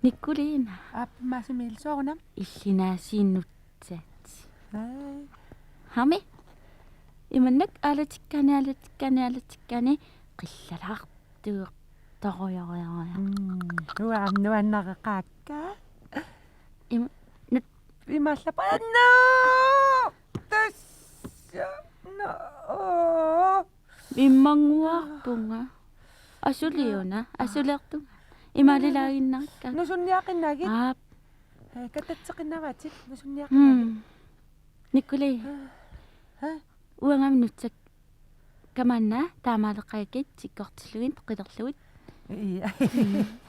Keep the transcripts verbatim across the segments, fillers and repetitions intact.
Nikolina. Aap, Mads Emil, soorunami? Illit naasiinnutsat. Ai. Hami? Imannak aalatikkaani, aalatikkaani, aalatikkaani qillalaartuuq torujoriaria. Mm, uanga nuannareqaakka. Im-, nut- Imaallappara. No! Tassa. No. Immannguarpunga. Asuliuna, asulertunga. Imalilaaginnarikka. Nusunniaqinagit. Aap. Eh, katatseqinnaavatit, nusunniaqinagit. Mm. Nikolai. Ha? Uangami nutsakka manna taamaaleqqaakka tikkortillugit qilerlugit. Ia.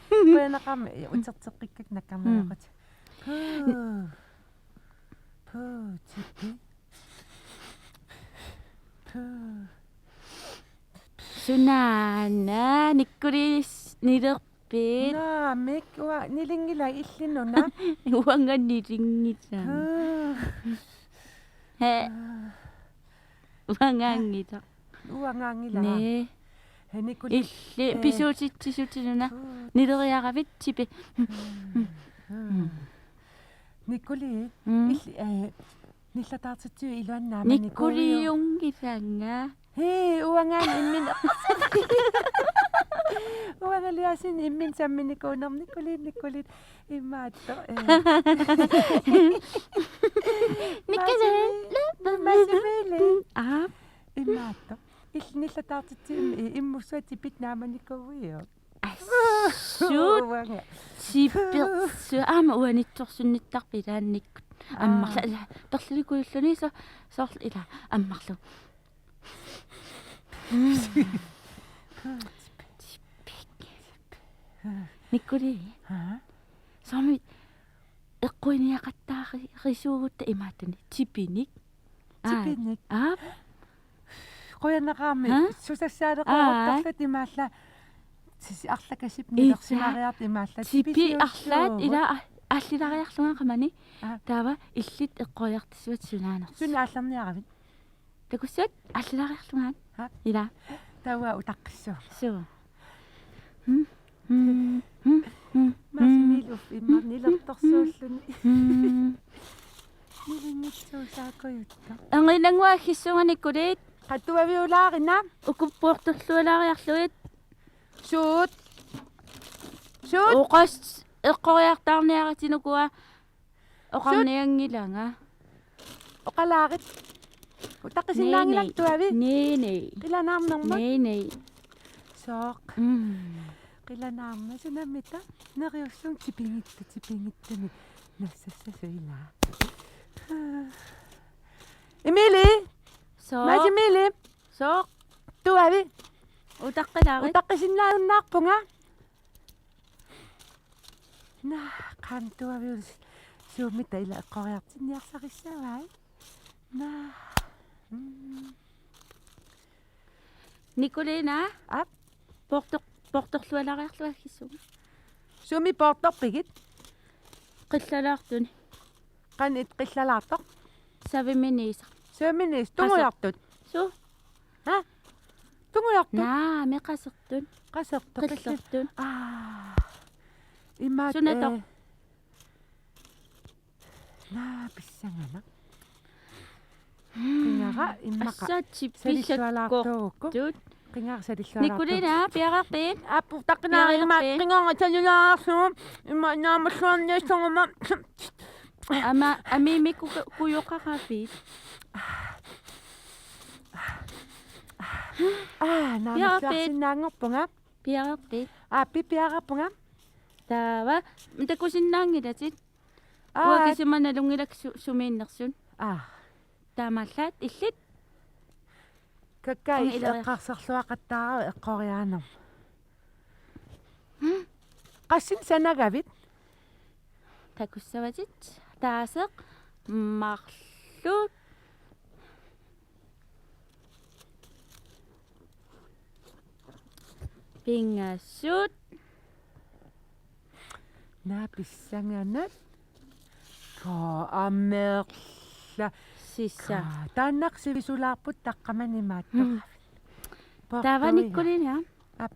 Qujanaqaaq, uterteqqikkakka nakkarneqaqutit. Puu. Puu, tipi. Puu. Sunaana, Nikolai, nilerpit? Naamik, uanga nilinngilanga, illit una? Uanga nilinngilanga. Puu. He. Uangaanngilaq. Uangaanngilaq. Naa. He, Nikolai. Illit, eh, pisuutitsisutit una. Puu. Nileriaravit tipi. Mm. Nikolai, mm, illit, eh, nillataartitsiviit iluanni naamannikuuiuk? Nikoliunngilanga. Hee, uangaana imminut. Uangaliaasiinni imminut samminikuunerma Nikolai, Nikolai. Imaattoq, eh. Nikolai. Mads Emil. Mads Emil. Aap. Imaattoq. Illit nillataartitsiviit immussuaq tipit naamannikuuiuk? Assut. Uanga. Tipersu. Aamma uanitsorsunnittarpit ilaannikkut. Aa. Ammarla-, perlilikuulluni so-, soorlu ila ammarlu. Tipik. Nikolai. Haa? Soormi eqquiniaqattaarisuugutta imaattuni tipinik. Aa. Tipinik. Aap. Qujanaqaarmi. Ha? Susassaaleqaruttaarluta imaallaat. Sisi arlakasip nilersimariarta imaallaat. Tipi arlaat ila a-, aallilariarlunga qamani. Aa. Taava illit eqqoriartussavatit sunaanersoq. Suna aallarniaravit? Takussavat aallilariarlunga. Ha? Ila. Taava utaqqissuunga. Suu. Hmm? Hmm, hmm, hmm, Mads Emil, uffa imma nilertorsuulluni. Hmm. Nilinngitsuusaakujuttoq. Anginannguaq aggissunga Nikolai. Qatuaviulaarina. Uku poortorlualaariarlugit. Suut. Suut. Oqas eqqoriartaarniaratsinnukua. Oqarnianngilanga. Oqalaarit. Utaqqisinnaanngilakka tuavi. Nei, nei. Qilanaarnermut. Nei, nei. Sooq. Mm. Qilanaarmat sunamita. Neriussuunga tipinngittu, tipinngittunik. Nassassasuilaa. Emili. Sooq. Mads Emili. Sooq. Tuavi. Utaqqilaarit. Utaqqisinnaajunnaarpunga. Naa, qanoq tuavius suummita ila eqqoriartinniarsarissavai. Naa. Mm. Nikolina? Aap? Poortor-, poortorlualaariarlunga aggissunga. Suumi poortorpigit? Qillalaartuni. Qanoq qillalaartoq? Saviminiisa. Saviminiisa. Tungujartut? Suu. Ha? Tungujartut? Naamik qasertut. Qasertut. Qillertut. Aa. Imaat, sunatoq? Eh. Naa, pissanganaq. Hmm. Qingara immaqa. Assa tipik salillualaartuugukku. Sakkortut. Qingara salillualaartuugukku. Nikolina, piareerpit? Aap, utaqqinaa immaqa. Piareerpit? Qingara salillualaarlugu. Immaqa naamalluarniassaguma. Aamma, amiimik ku-, kujoqaqaavit? Aa, naamalluarsinnaanngorpunga. Piareerpit? Aap, pi-, piareerpunga. Taava, takusinnaanngilatit? Aa. Uanga kisima nalunngilakka su-, sumiinnersut. Aa. Taamaallaat illit? Kakkaak, uanga ileriar-, eqqarsarluaqattaarpara eqqoriaanermut. Hmm? Qassinik sanagavit? Takussavatit. Taaseq, marluk, pingasut. Naa, pissanganaq. Koo, amerla. Sisa. Koo, taanna sivisulaarput taqqamani imaattoq. Hmm. Taava poortuia. Nikolina. Aap?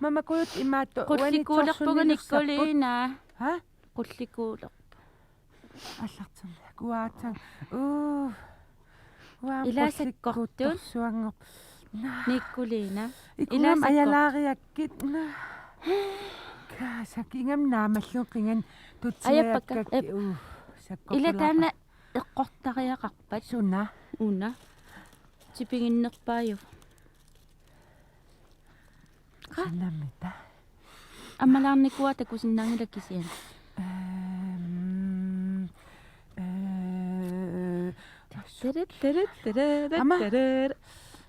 Mama kujut imaattoq. Qullikuulerpunga uani torsunnilersapput. Nikkuliina. Ha? Qullikuulerpunga. Allartinniak uaatsaanga. Uu. Uanga ilaa sakkortut. Qullikkuuttorsuanngorpoq. Naa. Nikkuliina. Ikuam ilaa sakkor- ajalaariakkit. Naa. Kaasakingam naamallun qingan tutsiakkak. Ajappakka. Ep. Uu. Sakkortulaarpa. Ilaa taanna eqqortariaqarpat. Suna. Una. Tipiginnerpaajuvoq. Qa? Sunamita. Ammalaarnikuuara takusinnaanngilaq kisianni. Ehm, eh, Teret, teret, teret, ama. Teret.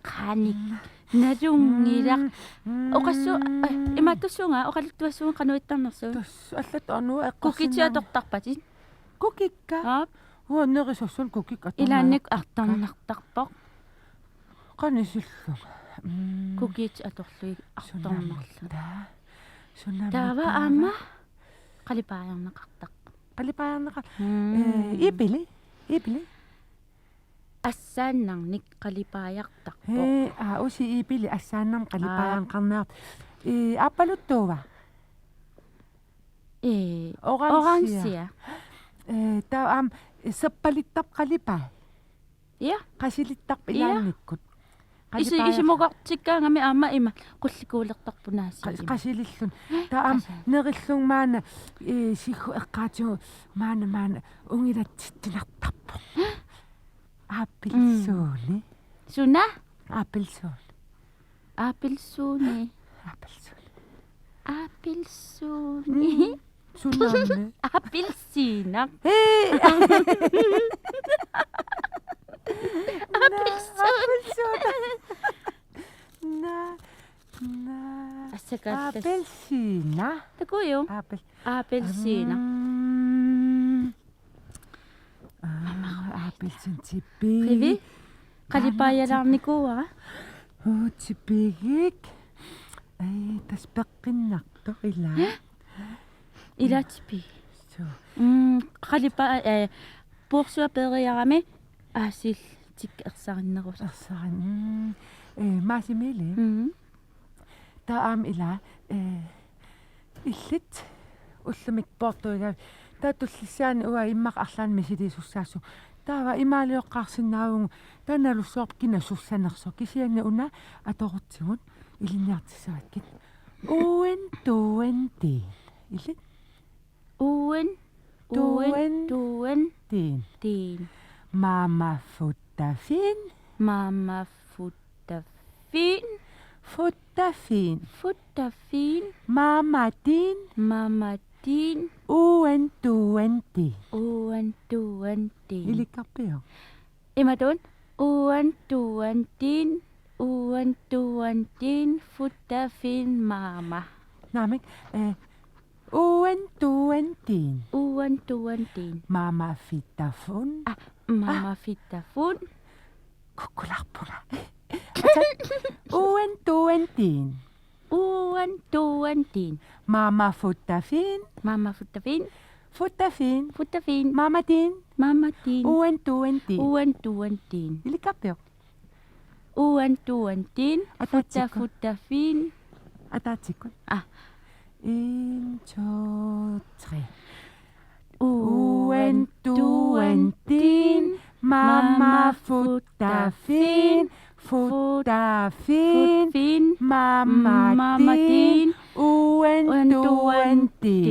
Qaanik. Nalunngilaq. Mm, mm. Oqassu-, eh, imaattussuunga, oqaluttuassuunga qanoq ittarnersugut. Tassa allat anu eqqarsinnaanngilaq. Kukiitsi atortarpatit? Kukikka? Aap. Uanga nerisassat kukikka atornartarpakka. Ilaanni artornartarpoq. Qanisillu. Mm. Kukiit atorlugit artornarlugit. Sunamita. Sunamita. Taava aamma qalipaajarneqartarpoq. Qalipaajarneqar-, mm. Eh, iipili? Iipili? Assaannarnik qalipaajartarpoq. Hee, aa, usi iipili assaannarnik qalipaajarneqarniartoq. Aap. Eh, aappaluttuuva? Eh, oransia. Oransia. Eh, taava aamma serpalittarpoq qalipaat. Ja. Qasilittarpoq, ja, ilaannikkut. Isi-, qalipaajartoq. Isumaqartikkaangami aamma ima qullikuulertarpoq naasi. Qa-, ima. Qasililluni. Taava aamma qasil- nerillugu maanna, eh, siggut eqqaatigut maanna, maanna ungilatsitsinartarpoq. Appelsuuni. Mm. Suna? Appelsuuni. Appelsuuni. Appelsuuni. Appelsuuni. Mm. Sunami. Appelsiina. Hee. Appelsuuni. Naa, appelsuuni. Naa, naa. Assakaattas. Appelsiina. Takuuk. Appel-, appelsiina. Mm. Aa, appelsiinit tipigikkit. Qivi? Qalipaajalaarnikuuara? Uu, tipigikkit. Ai, tassa peqqinnartoq ilaa. Ilaa tipi. Suu. Mm, qalipaa-, eh, puursua peeriarami aasiit tikka ersarinnerusarpoq. Ersarin-, mm, eh, Maasimiili. Mm. Taava aamma ilaa, eh, illit ullumi poortuigavit. Taava tullissaani uanga immaqa arlaannik misiliisussaassooq. Taava imaalioqqaarsinnaavugut. Taava nalussoorpoq kina sussanersoq. Kisianni una atorutsigut ilinniartissavakkit. Uuen tuuen tiin. Illit? Uuen, tuuen, uuen, tuuen, tiin. Tiin. Mama futtafin. Mama futtafin. Futtafin. Futtafin. Mama tiin. Mama tiin. Uuen tuuen tiin. Uuen tuuen tiin. Ilikkarpiuk? Imatut, uuen tuuen tiin, uuen tuuen tiin, futtafin mama. Naamik, eh, uuen tuuen tiin. Uuen tuuen tiin. Mama fittafun. Ah, mama, ah, fittafun. Kukkularpunga. Atat, uuen tuuen tiin. Uuen tuuen tiin. Mama futtafin. Mama futtafin. Futtafin. Futtafin. Mama tiin. Mama tiin. Uuen tuuen tiin. Uuen tuuen tiin. Ilikkarpiuk? Uuen tuuen tiin. Ataatsikkut. Futta-, futtafin. Ataatsikkut. Ah. En, to, tre. Uuen tuuen tiin, mama futtafin, futtafin, mama tiin, uuen tuuen tiin.